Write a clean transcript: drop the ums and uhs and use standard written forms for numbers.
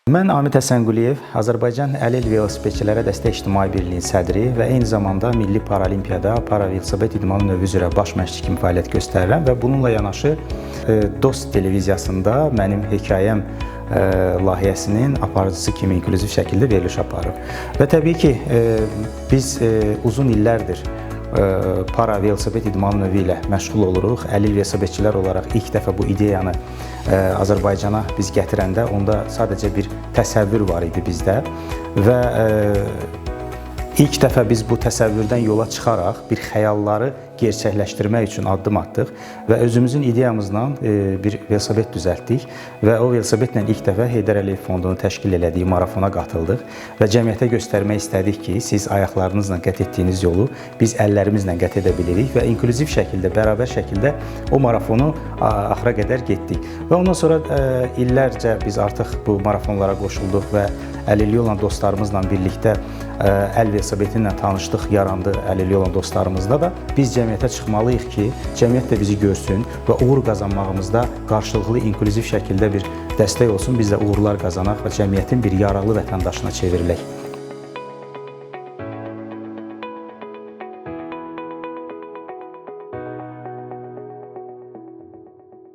Mən Amit Həsənquliyev, Azərbaycan Əlil Velosipedçilərə Dəstək İctimai Birliyinin sədri və eyni zamanda Milli Paralimpiyada paravelosiped idmanı növü üzrə baş məşqçi kimi fəaliyyət göstərirəm və bununla yanaşı Dost televiziyasında mənim hekayəm layihəsinin aparıcısı kimi inklüziv şəkildə veriliş aparır. Və təbii ki, biz uzun illərdir para velosiped idmanı növü ilə məşğul oluruq. Əlil velosipedçilər olaraq ilk dəfə bu ideyanı Azərbaycana biz gətirəndə onda sadəcə bir təsəvvür var idi bizdə və ilk dəfə biz bu təsəvvürdən yola çıxaraq bir xəyalları gerçəkləşdirmək üçün addım atdıq və özümüzün ideyamızla bir velosiped düzəltdik və o velosipedlə ilk dəfə Heydər Əliyev Fondunun təşkil elədiyi marafona qatıldıq və cəmiyyətə göstərmək istədik ki, siz ayaqlarınızla qət etdiyiniz yolu biz əllərimizlə qət edə bilirik və inklüziv şəkildə, bərabər şəkildə o marafonu axıra qədər getdik. Və ondan sonra illərcə biz artıq bu marafonlara qoşulduq və əlilliyi olan dostlarımızla birlikdə əl velosipedi ilə tanışlıq yarandı əlilliyi olan dostlarımızda da. Biz cəmiyyətə çıxmalıyıq ki, cəmiyyət də bizi görsün və uğur qazanmağımızda qarşılıqlı inklüziv şəkildə bir dəstək olsun, biz də uğurlar qazanaq və cəmiyyətin bir yararlı vətəndaşına çevrilək.